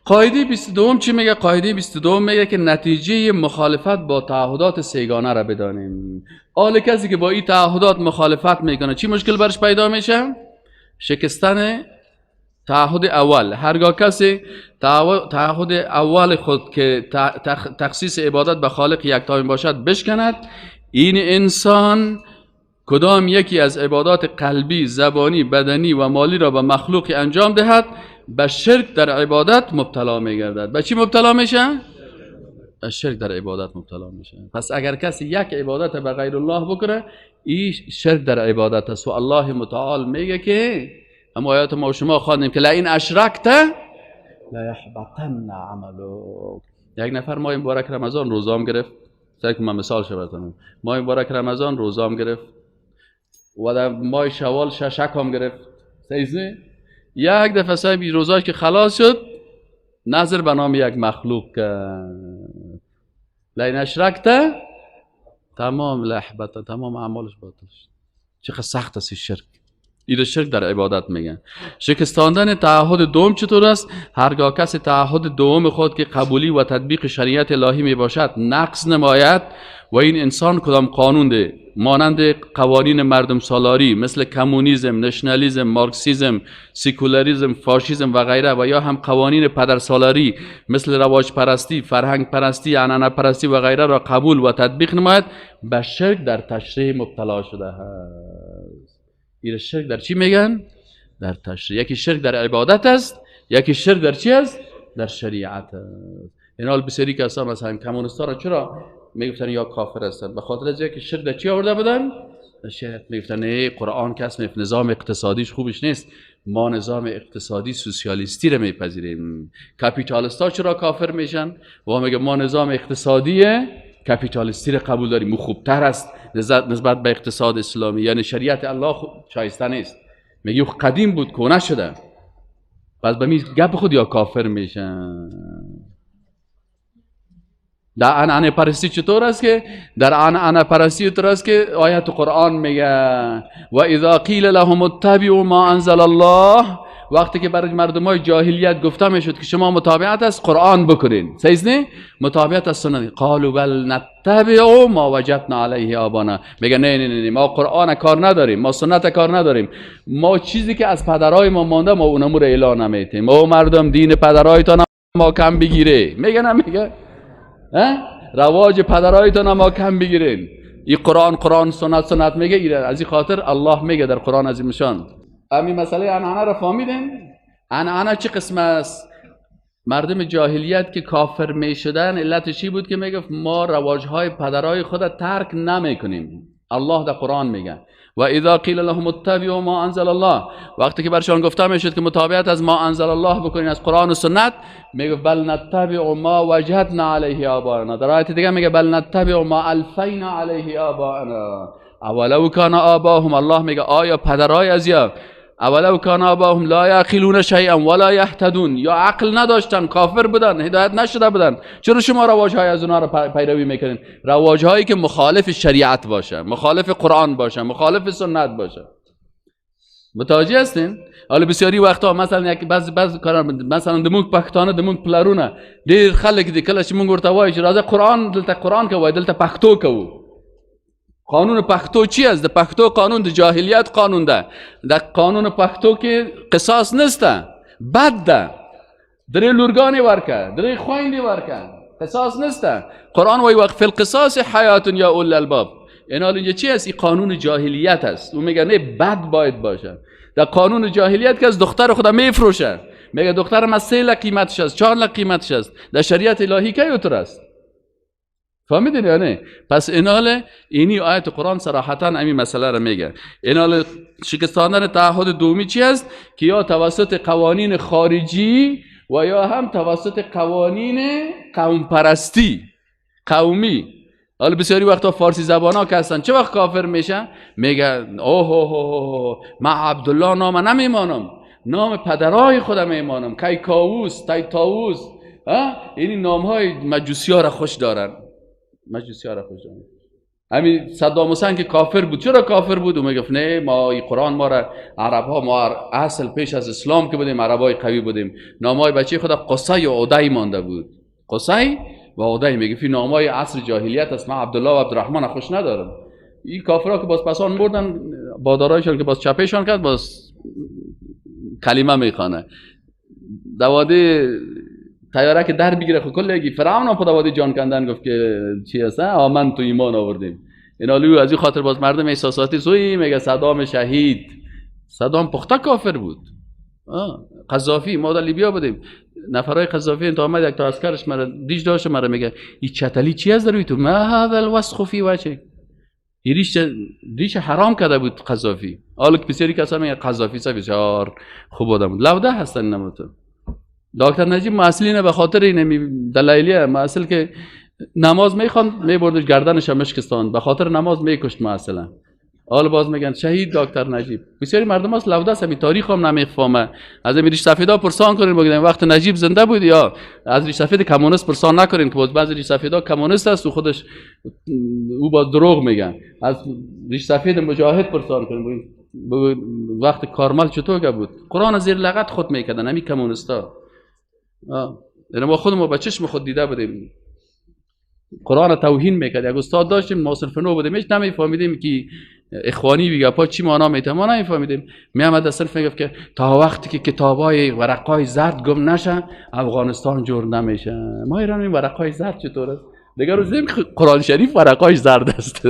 قاعده 22 چی میگه؟ قاعده 22 میگه که نتیجه مخالفت با تعهدات سه‌گانه را بدانیم. حال کسی که با این تعهدات مخالفت میکنه چی مشکل برش پیدا میشه؟ شکستن تعهد اول. هرگاه کسی تعهد اول خود که تخصیص عبادت به خالق یکتا باشد بشکند، این انسان کدام یکی از عبادات قلبی، زبانی، بدنی و مالی را به مخلوق انجام دهد به شرک در عبادت مبتلا میگردد. به چی مبتلا میشه؟ به شرک در عبادت مبتلا میشه. پس اگر کسی یک عبادت به غیر الله بکنه، این شرک در عبادت است و الله متعال میگه که هم آیات ما و شما خواندیم که لئن اشرکت لیحبطن عملک. یک نفر ماه مبارک رمضان روزام گرفت، سعی کنم من مثال شبتونم، ماه مبارک رمضان روزام گرفت و در ماه شوال ششک هم گرفت. سیزه یک دفعه صاحب روزاش که خلاص شد نظر به نام یک مخلوق کرد، لئن اشرکت تمام لحبت، تمام اعمالش باطل شد. چقدر سخت است شرک. این شرک در عبادت میگن. شکستاندن تعهد دوم چطور است؟ هرگاه کسی تعهد دوم خود که قبولی و تطبیق شریعت الهی می باشد نقض نماید و این انسان کدام قانون ده مانند قوانین مردم سالاری مثل کمونیسم، نشنالیسم، مارکسیسم، سکولاریسم، فاشیسم و غیره و یا هم قوانین پدرسالاری مثل رواج پرستی، فرهنگ پرستی، عنعنه پرستی و غیره را قبول و تطبیق نماید به شرک در تشریع مبتلا شده است. این شرک در چی میگن؟ در تشریع. یکی شرک در عبادت است، یکی شرک در چی است؟ در شریعت است. این حال بسیاری کسا مثلا کمونیست‌ها را چرا میگفتن یا کافر هستند؟ به خاطر از اینکه شرک در چی آورده بودن؟ در شریعت. میگفتن نه قرآن کس نظام اقتصادیش خوبش نیست، ما نظام اقتصادی سوسیالیستی رو میپذیریم. کاپیتالیست‌ها چرا کافر میشن؟ و میگه ما نظام اقتصادی کاپیتالیستی رو قبول داریم، او خوبتر است نسبت به اقتصاد اسلامی، یعنی شریعت الله خوب شایسته نیست. میگه قدیم بود کهنه شده. پس به می گپ خود یا کافر میشن. در عنعنه پرستی چطور است که در عنعنه پرستی چطور است که آیت قرآن میگه و اذا قیل لهم اتبعوا ما انزل الله، وقتی که برای مردم های جاهلیت گفته میشد که شما متابعت از قرآن بکنین، صحیح نه؟ متابعت از سنت، قالوا بل نتبع ما وجدنا علیه آبانا. میگه نه نه نه، ما قرآن کار نداریم، ما سنت کار نداریم، ما چیزی که از پدرای ما مانده ما اونمو رو اعلان نمیتیم. ما مردم دین پدرایتان ما کم بگیره. میگه نه، میگه رواج پدرایتان ما کم بگیرین. این قرآن قرآن، سنت سنت میگه. از این خاطر الله میگه در قرآن عظیم شان امی مسئله عنعنه را فهمیدین؟ عنعنه چه قسم است؟ مردم جاهلیت که کافر می شدن علتش چی بود که میگفت ما رواجهای پدرای خود ترک نمیکنیم. الله در قرآن میگه و اذا قیل لهم اتبعوا ما انزل الله، وقتی که برشان گفته میشد که متابعت از ما انزل الله بکنین، از قرآن و سنت، میگه بل نتبع ما وجدنا علیه آباءنا. در آیت دیگه میگه بل نتبع ما الفینا علیه آباءنا اولو کان آباهم. الله میگه آیا پدرای از یا اولو کان آباهم لا یعقلون شیئا ولا یهتدون، یا عقل نداشتن، کافر بودن، هدایت نشده بودن، چرا شما رواجهای از اونها را پیروی میکنین؟ رواجهایی که مخالف شریعت باشه، مخالف قرآن باشه، مخالف سنت باشه. متوجه هستین؟ حالا بسیاری وقتا مثلا یک بعض کارا مثلا د موږ پښتانه د موږ پلرونه ډیر خلک دي کله چې موږ ورته وایو چې راځه قرآن دلته قرآن کوه، دلته پښتو کوو. قانون پښتو چی است؟ د پښتو قانون د جاهلیت قانون ده. د قانون پښتو کې قصاص نسته، بد ده، درې لورګانې ورکه، درې خویندې ورکه، قصاص نسته. قرآن وایي وفي القصاص حیات یا اولي الالباب. این حال اینجا چی است؟ این قانون جاهلیت است. او میگه نه بد باید باشه. در قانون جاهلیت که از دختر خدا میفروشه، میگه دختر من 3 لک قیمتش است، 4 لک قیمتش است. در شریعت الهی کی اوتر است؟ فهمیدین یا نه؟ پس اینال اینی آیت قرآن صراحتا همین مسئله رو میگه. اینال شکستاندن تعهد دومی چی است؟ که یا توسط قوانین خارجی و یا هم توسط قوانین قوم پرستی قومی. حالا بسیاری وقتا فارسی زبان ها که هستن چه وقت کافر میشن؟ میگه اوه اوه اوه من عبدالله نام نمیمانم، نام پدرای خودم میمانم، کیکاووس، تیتاووس، این نام های مجوسی ها را خوش دارن. مجوسی ها را خوش دارن. همین صدام حسین که کافر بود، چرا کافر بود؟ او میگفت نه ما این قرآن ما را عرب ها، ما اصل پیش از اسلام که بودیم عربای قوی بودیم. نامای بچه خدا قصی و عدی مانده بود، قصی و عدی. میگفت این نامای عصر جاهلیت است، من عبدالله و عبدالرحمن خوش ندارم. این کافرها که باز پسان بردن بادارایشان که باز چپهشان کرد، باز کلمه میخوانه دواده تیاره که در بگیره. خب کلگی فرعون هم خود دوادی جان کندن گفت که چی هست، آمن تو ایمان آوردیم. اینا از این خاطر باز مردم احساساتی سوی میگه صدام شهید. صدام پخته کافر بود. قذافی، ما در لیبیا بودیم، نفرای قذافی انت آمد یک تا عسکرش مرا دیش داشت، مرا میگه این چتلی چی از روی تو، ما هذا الوسخ فی وجهک. ریش حرام کرده بود قذافی. حالا که بسیاری کسا میگه قذافی بسیار خوب آدم بود، لوده هستن نموتو. دکتر نجیب معسلینه به خاطر این دلایلیه، معسل که نماز میخواند میبردش گردنش هم مشکستان، به خاطر نماز میکشت معسلا. حالا باز میگن شهید دکتر نجیب. بسیاری مردم هست لوده است، همین تاریخ هم نمیفهمه. از این ریش سفیدا پرسان کنین بگید وقت نجیب زنده بود، یا از ریش سفید کمونیست پرسان نکنین که باز بعضی ریش سفیدا کمونیست است و خودش او باز دروغ میگن. از ریش سفید مجاهد پرسان کنین بگید وقت کارمل چطور که بود، قرآن زیر لغت خود میکردن همین کمونیستا. یعنی ما خودمون با چشم خود دیده بودیم قرآن توهین میکرد. یک استاد داشتیم ما صنف نو بودیم، هیچ نمیفهمیدیم که اخوانی بگه پا چی معنا میته، ما نمیفهمیدیم. میامد از صنف میگفت که تا وقتی که کتابای ورقای زرد گم نشه افغانستان جور نمیشه. ما ایران این ورقای زرد چطور است؟ دیگه روز دیدیم که قرآن شریف ورقای زرد است.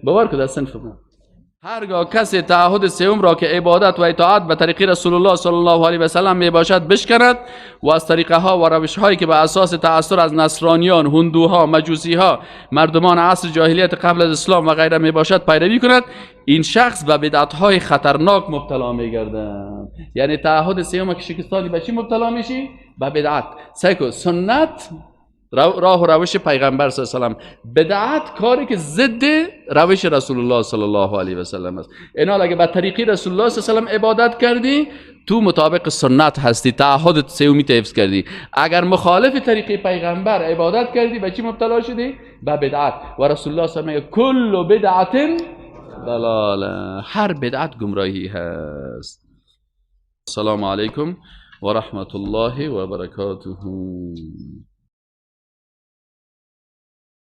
باور کن از صنف ما. هرگاه کسی تعهد سوم را که عبادت و اطاعت به طریق رسول الله صلی الله علیه و سلم می باشد بشکند و از طریقه ها و روش هایی که به اساس تأثر از نصرانیان، هندوها، مجوسی ها، مردمان عصر جاهلیت قبل از اسلام و غیره می باشد پیروی کند، این شخص به بدعت های خطرناک مبتلا می گردد. یعنی تعهد سوم که شکستانی به چی مبتلا میشی؟ به بدعت. سیکو سنت راه و روش پیغمبر صلی الله علیه و سلم، بدعت کاری که ضد روش رسول الله صلی الله علیه و سلم است. اینا اگه به طریقی رسول الله صلی الله علیه و سلم عبادت کردی تو مطابق سنت هستی، تعهد سومی حفظ کردی. اگر مخالف طریقی پیغمبر عبادت کردی به چی مبتلا شدی؟ به بدعت. و رسول الله صلی الله علیه و سلم کل بدعت ضلاله، هر بدعت گمراهی هست. السلام علیکم و رحمت الله و برکاته.